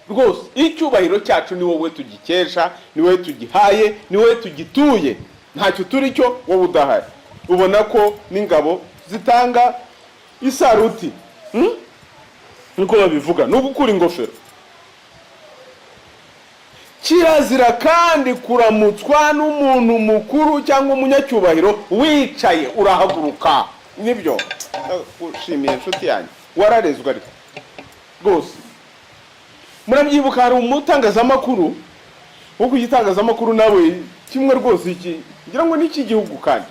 Rwose icyubahiro cyacu ni wowe tugikesha, ni wowe tugihaye, ni wowe tugituye. Ntacyo turi cyo wowe udahari. Ubona ko n'ingabo zitanga isaruti, Nkuko babivuga, ni ugukura ingofero. Kirazira kandi kuramutswa n'umuntu mukuru cyangwa umunyacyubahiro wicaye, urahaguruka. Nibyo, ushimiye inshuti yanjye, wararezwe. Ariko rwose murabyibuka, hari umutangazamakuru wo ku gitangazamakuru nawe kimwe rwose, iki ngira ngo ni icy'igihugu, kandi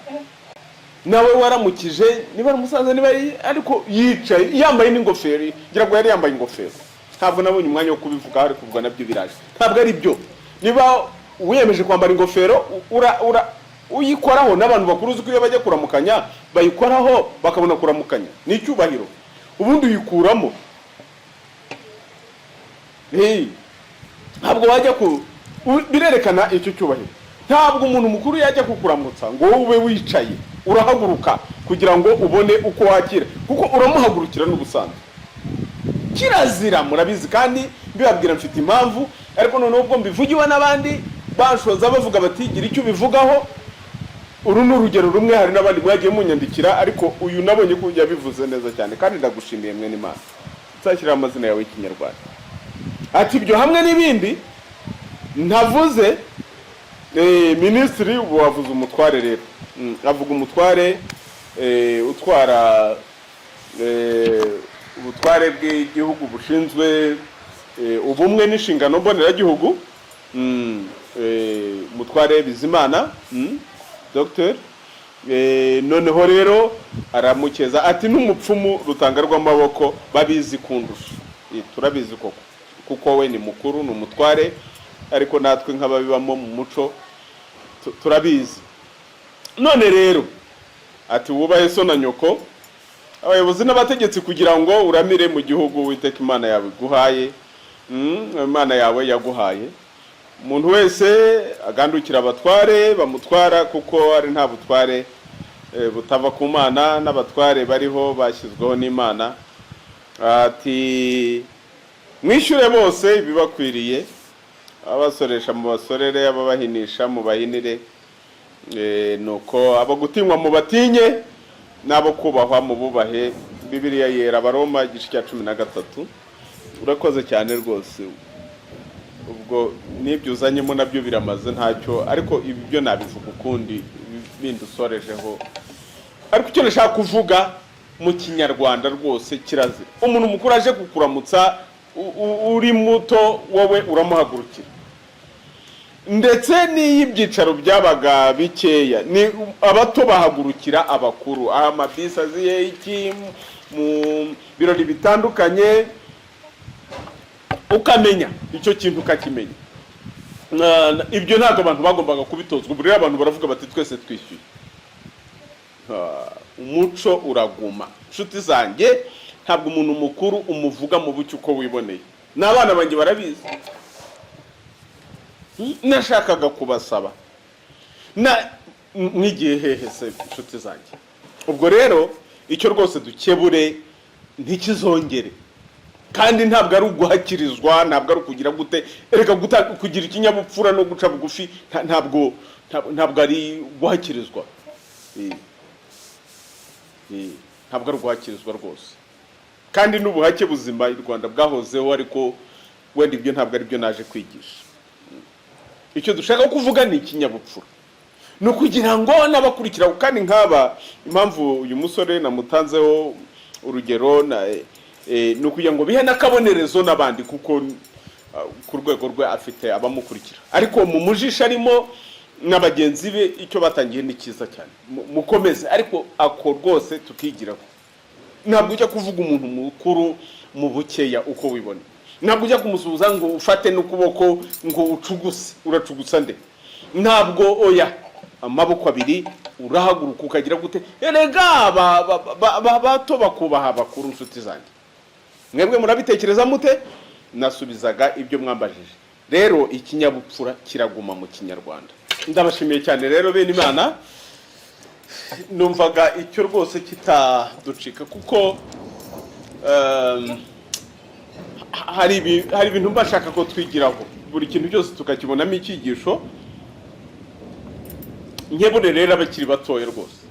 nawe waramukije, niba ari umusaza, niba ari, ariko yicaye yambaye n'ingofero, ngira ngo yari yambaye ingofero. Ntabwo nabonye umwanya wo kubivuga, ariko kuvuga nabyo biraje. Ntabwo ari byo. Niba wiyemeje kwambara ingofero, ura ura uyikoraho. N'abantu bakuru uzi ko iyo bajya kuramukanya bayikoraho bakabona kuramukanya, ni icyubahiro. Ubundi uyikuramo. Hey, ntabwo wajya ku birerekana icyo cyubahiro. Ntabwo umuntu mukuru yajya kukuramutsa ngo wowe ube wicaye, urahaguruka kugira ngo ubone uko wakira, kuko uramuhagurukira n'ubusanzwe. Kirazira, murabizi, kandi mbibabwira mfite impamvu. Ariko noneho ubwo mbivugiwe n'abandi banshoza bavuga bati: "Gira icyo ubivugaho." Uru ni urugero rumwe, hari n'abandi mwagiye munyandikira, ariko uyu nabonye ko yabivuze neza cyane, kandi ndagushimiye, mwene Imana. Nzashyiraho amazina yawe y'Ikinyarwanda. Ati ibyo hamwe n'ibindi ntavuze. Minisitiri ubu wavuze umutware rero. Avuga umutware utwara ubutware bw'igihugu bushinzwe ubumwe n'inshingano mboneragihugu, umutware Bizimana, Dr. Noneho rero aramukeza ati n'umupfumu Rutanga rw'amaboko babizi kundusha. Turabizi koko, kuko we ni mukuru, ni umutware, ariko natwe nk'ababibamo mu muco turabizi. None rero ati wubahe so na nyoko, abayobozi n'abategetsi, kugira ngo uramire mu gihugu Uwiteka Imana yawe iguhaye, Imana yawe yaguhaye. Umuntu wese agandukira abatware bamutwara, kuko ari nta butware butava ku Mana, n'abatware bariho bashyizweho n'Imana. Ati mwishyure bose ibibakwiriye, abasoresha mu basorere, ababahinisha mu bahinire. Nuko abo gutinywa mu batinye, n'abo kubahwa mu bubahe. Bibiliya Yera, Abaroma igice cya 13. Urakoze cyane rwose. Ubwo n'ibyo uzanyemo nabyo biramaze ntacyo, ariko ibi byo nabivuga ukundi bindi usorejeho. Ariko icyo nashaka kuvuga mu Kinyarwanda rwose, kirazira umuntu mukuru aje kukuramutsa uri muto, wowe uramuhagurukira. Ndetse n'iyo ibyicaro byabaga bikeya, ni abato bahagurukira abakuru. Aho amabisi aziye iki, mu birori bitandukanye, ukamenya icyo kintu, ukakimenya. Ibyo ntabwo abantu bagombaga kubitozwa. Ubu rero abantu baravuga bati twese twishyuye. Umuco uraguma, inshuti zanjye. Ntabwo umuntu mukuru umuvuga mu bucyo uko wiboneye. N'abana banjye barabizi. Nashakaga kubasaba na mwigiye hehe se, inshuti zanjye? Ubwo rero icyo rwose dukebure, ntikizongere. Kandi ntabwo ari uguhakirizwa, ntabwo ari ukugira gute. Reka kugira ikinyabupfura no guca bugufi ntabwo ari guhakirizwa. Ntabwo ari uguhakirizwa rwose. Kandi n'ubuhake buzima i Rwanda bwahozeho, ariko wenda ibyo ntabwo ari byo naje kwigisha. Icyo dushaka kuvuga ni ikinyabupfura, ni ukugira ngo n'abakurikira. Kandi nk'aba, impamvu uyu musore namutanzeho urugero ni ukugira ngo bihe n'akabonerezo n'abandi, kuko ku rwego rwe afite abamukurikira, ariko mu mujisho arimo na bagenzi be. Icyo batangiye ni cyiza cyane. Mukomeze, ariko ako rwose tukigiraho. Ntabwo ujya kuvuga umuntu mukuru mu bukeya uko wibona. Ntabwo ujya kumusuhuza ngo ufate n'ukuboko ngo ucuguse. Uracugusa nde? Ntabwo, oya. Amaboko abiri, urahaguruka ukagira gute? Erega bato bakubaha abakuru. Inshuti zanjye, mwebwe murabitekereza mute? Nasubizaga ibyo mwambajije. Rero ikinyabupfura kiraguma mu Kinyarwanda. Ndabashimiye cyane rero, bene Imana. Numvaga icyo rwose kitaducika, kuko hari ibintu mbashaka ko twigiraho, buri kintu cyose tukakibonamo icyigisho. Nkebure rero abakiri batoya rwose,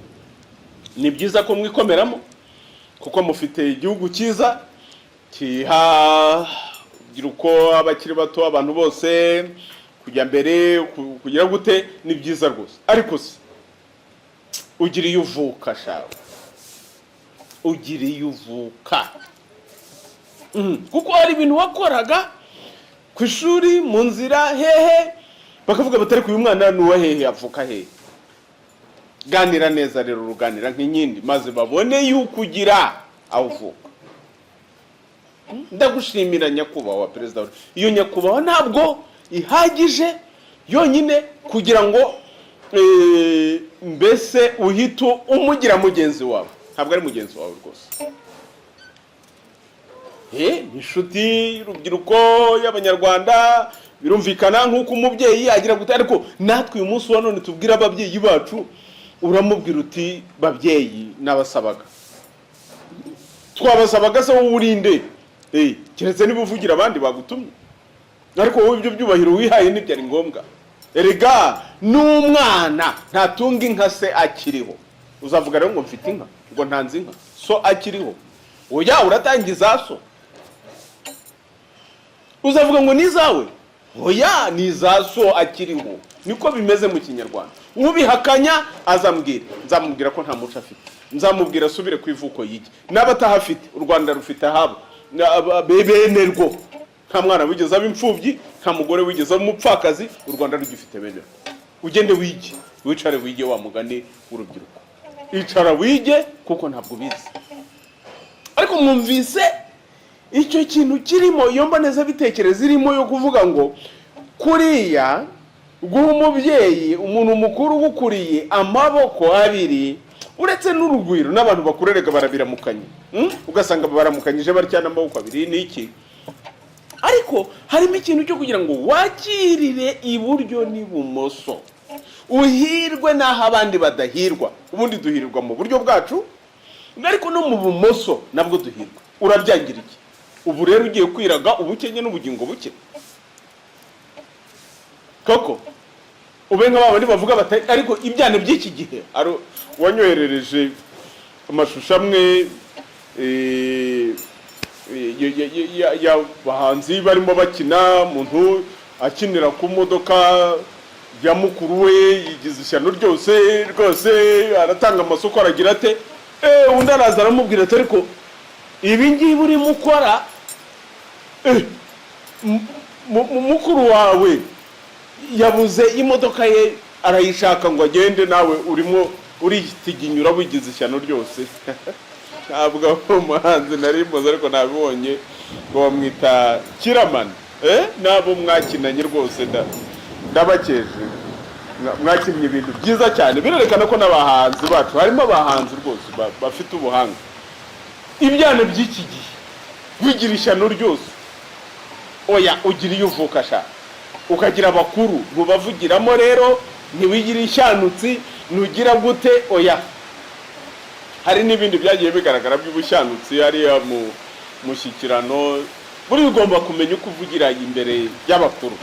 ni byiza ko mwikomeramo, kuko mufite igihugu cyiza kiha urubyiruko, abakiri bato, abantu bose kujya mbere, kugira gute, ni byiza rwose. Ariko se ugira iyo uvuka shawe, ugira iyo uvuka. Kuko hari ibintu wakoraga ku ishuri, mu nzira, hehe, bakavuga batari uyu mwana ni uwa hehe, avuka hehe? Ganira neza rero, ruganira nk'inkindi, maze babone yuko ugira aho uvuka. Ndagushimira, nyakubahwa perezida. Iyo nyakubahwa ntabwo ihagije yonyine kugira ngo mbese uhite umugira mugenzi wawe. Ntabwo ari mugenzi wawe rwose. Ni inshuti y'urubyiruko y'Abanyarwanda, birumvikana, nk'uko umubyeyi agira gute. Ariko natwe uyu munsi wa none tubwire ababyeyi bacu, uramubwira uti babyeyi, nabasabaga, twabasabaga se, wowe urinde? Keretse niba uvugira abandi bagutumye, ariko wowe ibyo byubahiro wihaye ntibyari ngombwa. Erega N'umwana ntatunga inka se akiriho. Uzavuga rero ngo mfite inka, ngo ntanze inka so akiriho? Oya, uratangiza so. Uzavuga ngo ni izawe? Oya, ni iza so akiriho. Niko bimeze mu Kinyarwanda. Ubihakanya azambwira, nzamubwira ko nta muco afite, nzamubwira asubire ku ivuko yige. N'aba atahafite, u Rwanda rufite ahabo bene rwo. Nta mwana wigeze aba imfubyi, nta mugore wigeze aba umupfakazi, u Rwanda rugifite bene rwo. Ugende wige, wicare wige, wa mugani w'urubyiruko, icara wige kuko ntabwo ubizi. Ariko mwumvise icyo kintu kirimo, iyo mbonezabitekerezo irimo yo kuvuga ngo kuriya guha umubyeyi, umuntu mukuru ugukuriye, amaboko abiri, uretse n'urugwiro, n'abantu bakurerega barabiramukanye. Ugasanga baramukanyije batya n'amaboko abiri, ni iki? Ariko harimo ikintu cyo kugira ngo wakirire iburyo n'ibumoso, uhirwe n'aho abandi badahirwa. Ubundi duhirirwa mu buryo bwacu, ariko no mu bumoso nabwo duhirwa. Urabyangira iki? Ubu rero ugiye kwiraga ubukenya n'ubugingo buke koko, ube nka babandi bavuga bati ariko ibyana by'iki gihe. Ari wanyoherereje amashusho amwe y'abahanzi barimo bakina, umuntu akinira ku modoka ya mukuru we, yigize ishyano ryose rwose, aratanga amasoko, aragira ate. Undi araza aramubwira ati: "Ariko ibi ngibi urimo ukora, mukuru wawe yabuze imodoka ye, arayishaka ngo agende, nawe urimo uritiginyura wigize ishyano ryose." Ntabwo ari umuhanzi nari muzi, ariko nabibonye ngo bamwita Kiramani. Nabo mwakinanye rwose ndabakeje. Mwakinnye ibintu byiza cyane, birerekana ko n'abahanzi bacu, harimo abahanzi rwose bafite ubuhanga. Ibyana by'iki gihe bigira ishyano ryose. Oya, ugira iyo uvuka sha, ukagira abakuru, ntubavugiramo rero, ntiwigira ishyanutsi, ntugira gute? Oya. Hari n'ibindi byagiye bigaragara by'ubushanutsi hariya mu mushyikirano. Buriya ugomba kumenya uko uvugira imbere y'abakuru.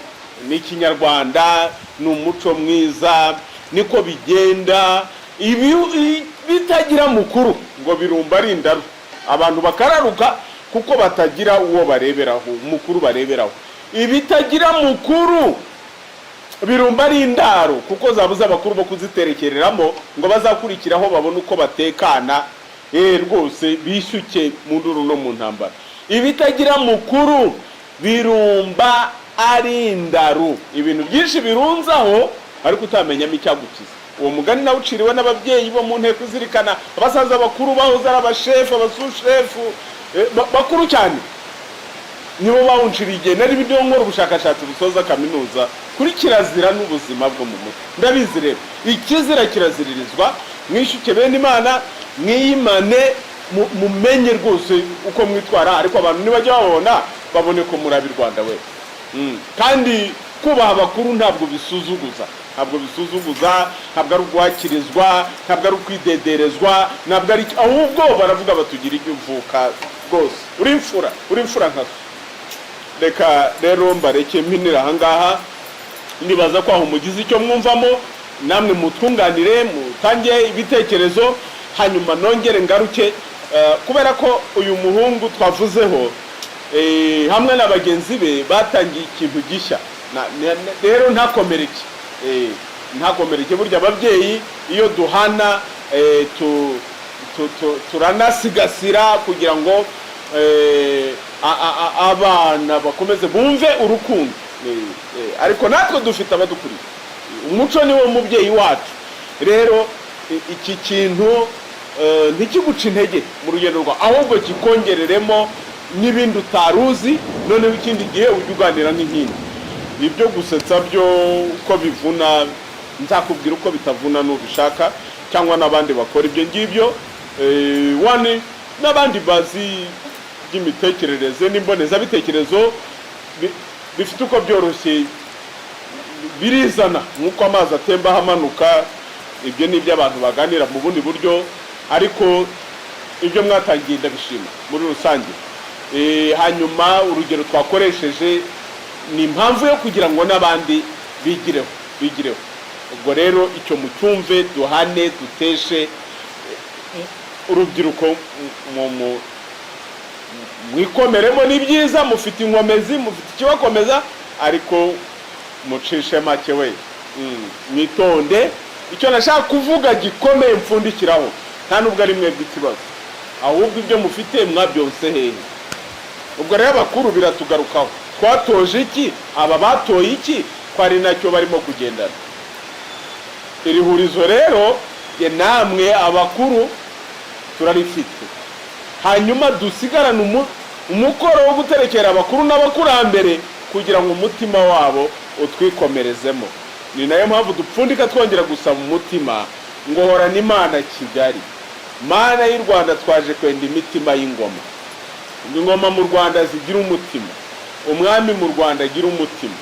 Ni Ikinyarwanda, ni umuco mwiza, niko bigenda. Ibi bitagira mukuru ngo birumba ari indaru, abantu bakararuka kuko batagira uwo bareberaho, umukuru bareberaho. Ibitagira mukuru birumba ari indaro, kuko zabuze abakuru bo kuziterekereramo ngo bazakurikiraho babone uko batekana, rwose bishyuke mu nduru no mu ntambara. Ibitagira mukuru birumba ari indaru, ibintu byinshi birunzaho ariko utamenyamo icyagukiza. Uwo mugani nawe uciriwe n'ababyeyi bo mu nteko izirikana, abasaza bakuru bahoze ari abashefu, abasushefu, bakuru cyane, nibo bawunciriye igihe nari byo nkora ubushakashatsi busoza kaminuza kuri kirazira n'ubuzima bwo mu mutwe. Ndabizi rero, ikizira kiraziririzwa. Mwishyuke bene Imana, mwiyimane, mumenye rwose uko mwitwara. Ariko abantu nibajya babona, babone ko muri ab'i Rwanda we. Kandi kubaha abakuru ntabwo bisuzuguza, ntabwo bisuzuguza, ntabwo ari uguhakirizwa, ntabwo ari ukwidederezwa, ntabwo ari, ahubwo baravuga batugira ibyo uvuka rwose, uri imfura, uri imfura nka so. Reka rero mbareke mpinira ahangaha. Nibaza ko aho mugize icyo mwumvamo, namwe mutwunganire, mutange ibitekerezo, hanyuma nongere ngaruke, kubera ko uyu muhungu twavuzeho hamwe na bagenzi be batangiye ikintu gishya. Rero ntakomereke, ntakomereke. Burya ababyeyi iyo duhana, turanasigasira kugira ngo abana bakomeze bumve urukundo. Ariko natwe dufite abadukuriye, umuco ni wo mubyeyi wacu. Rero iki kintu ntikiguce intege mu rugendo rwawe, ahubwo kikongereremo n'ibindi utari uzi. Noneho ikindi gihe ujye uganira nk'inkindi. Ibyo gusetsa byo uko bivuna, nzakubwira uko bitavuna nubishaka, cyangwa n'abandi bakora ibyo ngibyo, wane n'abandi bazi by'imitekerereze n'imbonezabitekerezo, bifite uko byoroshye birizana nk'uko amazi atemba amanuka. Ibyo ni ibyo abantu baganira mu bundi buryo, ariko ibyo mwatangiye ndabishima muri rusange. Hanyuma urugero twakoresheje ni impamvu yo kugira ngo n'abandi bigireho, bigireho. Ubwo rero icyo mucyumve, duhane, duteshe urubyiruko mwikomeremo. Ni byiza, mufite inkomezi, mufite ikibakomeza, ariko mucishe make we. Mwitonde. Icyo nashaka kuvuga gikomeye mfundikiraho, nta nubwo ari mwebwe ikibazo, ahubwo ibyo mufite mwabyonse hehe? Ubwo rero abakuru biratugarukaho: twatoje iki aba batoye iki, ko ari nacyo barimo kugendana? Iri hurizo rero jye namwe abakuru turarifite, hanyuma dusigarane umukoro wo guterekera abakuru n'abakurambere kugira ngo umutima wabo utwikomerezemo. Ni nayo mpamvu dupfundika twongera gusaba umutima ngo: "Horana Imana Kigali, Mana y'u Rwanda, twaje kwenda imitima y'ingoma." Ngo ingoma mu Rwanda zigira umutima, umwami mu Rwanda agira umutima,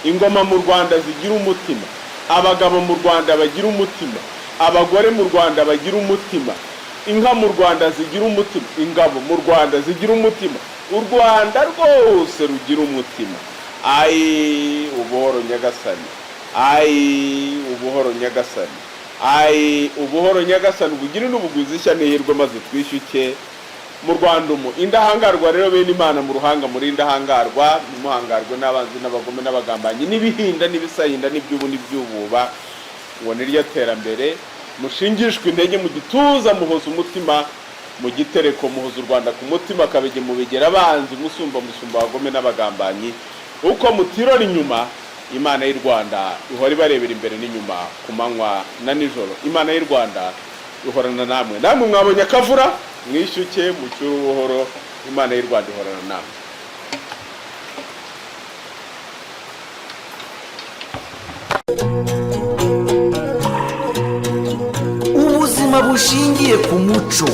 ingoma mu Rwanda zigira umutima, abagabo mu Rwanda bagira umutima, abagore mu Rwanda bagira umutima, inka mu Rwanda zigira umutima, ingabo mu Rwanda zigira umutima, u Rwanda rwose rugira umutima. Ayi ubuhoro Nyagasani, ayi ubuhoro Nyagasani, ayi ubuhoro Nyagasani, ubugire n'ubuguzi, ishya n'ihirwe, maze twishyuke mu Rwanda umu indahangarwa. Rero bene Imana, mu ruhanga muri indahangarwa, ntimuhangarwe n'abanzi n'abagome n'abagambanyi n'ibihinda n'ibisahinda n'ibyubu n'ibyububa ngo niryo terambere. Mushingishwe intege mu gituza, muhoza umutima mu gitereko, muhoza u Rwanda ku mutima, akabege mubegera abanzi, musumba musumba abagome n'abagambanyi. Uko mutirora inyuma, Imana y'u Rwanda ihora ibarebera imbere n'inyuma, ku manywa na nijoro. Imana y'u Rwanda ihorana namwe. Namwe mwabonye akavura, mwishyuke, mucyure ubuhoro. Imana y'u Rwanda ihorana namwe. Ubuzima bushingiye ku muco.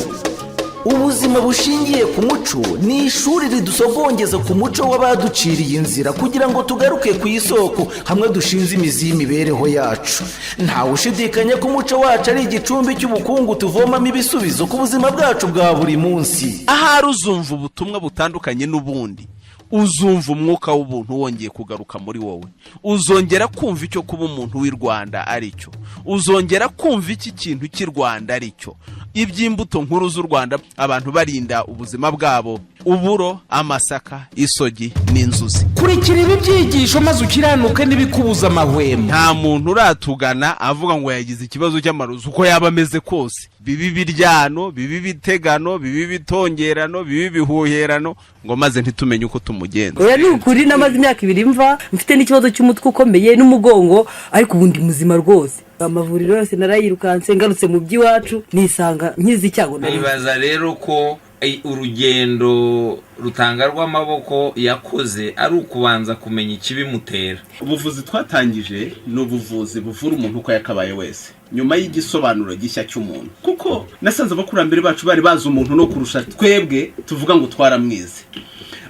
Ubuzima bushingiye ku muco ni ishuri ridusogongeza ku muco w'abaduciriye inzira kugira ngo tugaruke ku isoko hamwe dushinze imizi y'imibereho yacu. Ntawe ushidikanya ko umuco wacu ari igicumbi cy'ubukungu tuvomamo ibisubizo ku buzima bwacu bwa buri munsi. Ahari uzumva ubutumwa butandukanye n'ubundi, uzumva umwuka w'ubuntu wongeye kugaruka muri wowe, uzongera kumva icyo kuba umuntu w'i Rwanda ari cyo, uzongera kumva iki kintu cy'i Rwanda ari cyo, iby'imbuto nkuru z'u Rwanda, abantu barinda ubuzima bwabo: uburo, amasaka, isogi n'inzuzi. Kurikira ibi byigisho maze ukiranuke n'ibikubuza amahwemo. Nta muntu uratugana avuga ngo yagize ikibazo cy'amarozi, uko yaba ameze kose, bibi ibiryano, bibi ibitegano, bibi ibitongerano, bibi ibihuherano, ngo maze ntitumenye uko tumugenza. Oya, ni ukuri, namaze imyaka 2 mva, mfite n'ikibazo cy'umutwe ukomeye n'umugongo, ariko ubu ndi muzima rwose. Amavuriro yose narayirukanse, ngarutse mu by'iwacu nisanga nkize icyago nari. Nibaza rero ko urugendo rutanga rw'amaboko yakoze ari ukubanza kumenya ikibimutera. Ubuvuzi twatangije ni ubuvuzi buvura umuntu uko yakabaye wese nyuma y'igisobanuro gishya cy'umuntu, kuko nasanze abakurambere bacu bari bazi umuntu no kurusha twebwe tuvuga ngo twaramwize,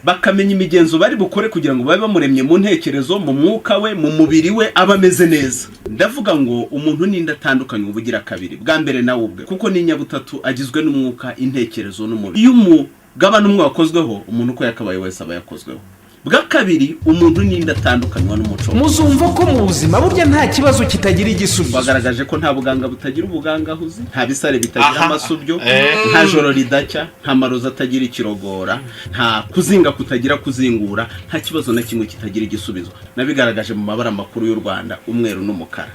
bakamenya imigenzo bari bukore kugira ngo babe bamuremye mu ntekerezo, mu mwuka we, mu mubiri we, aba ameze neza. Ndavuga ngo umuntu n'indi atandukanye ubugira kabiri bwa mbere nawe ubwe, kuko n'inyabutatu agizwe n'umwuka, intekerezo n'umubiri. Iyo umugabane umwe wakozweho, umuntu uko yakabaye wese aba yakozweho. Bwa kabiri, umuntu n'indi atandukanywa n'umuco. Muzumva ko mu buzima burya nta kibazo kitagira igisubizo. Bagaragaje ko nta buganga butagira ubugangahuzi, nta bisare bitagira amasubyo, nta joro ridacya, nta marozi atagira ikirogora, nta kuzinga kutagira kuzingura, nta kibazo na kimwe kitagira igisubizo. Nabigaragaje mu mabara makuru y'u Rwanda: umweru n'umukara.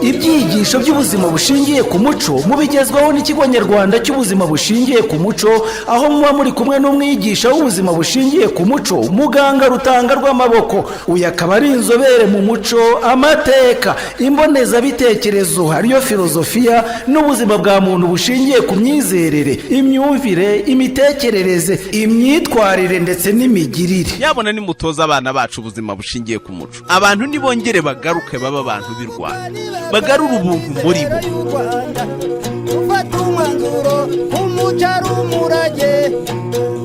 Ibyigisho by'ubuzima bushingiye ku muco mubigezwaho n'Ikigo Nyarwanda cy'Ubuzima Bushingiye ku Muco, aho muba muri kumwe n'umwigisha w'ubuzima bushingiye ku muco, muganga Rutanga rw'Amaboko. Uyu akaba ari inzobere mu muco, amateka, imbonezabitekerezo ariyo filozofiya, n'ubuzima bwa muntu bushingiye ku myizerere, imyumvire, imitekerereze, imyitwarire ndetse n'imigirire. Yabona nimutoza abana bacu ubuzima bushingiye ku muco, abantu nibongere bagaruke baba abantu b'i Rwanda, bagarure ubuntu muri bo. Ufata umwanzuro k'umuco ari umurage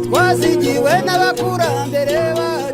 twazigiwe n'abakurambere bacu.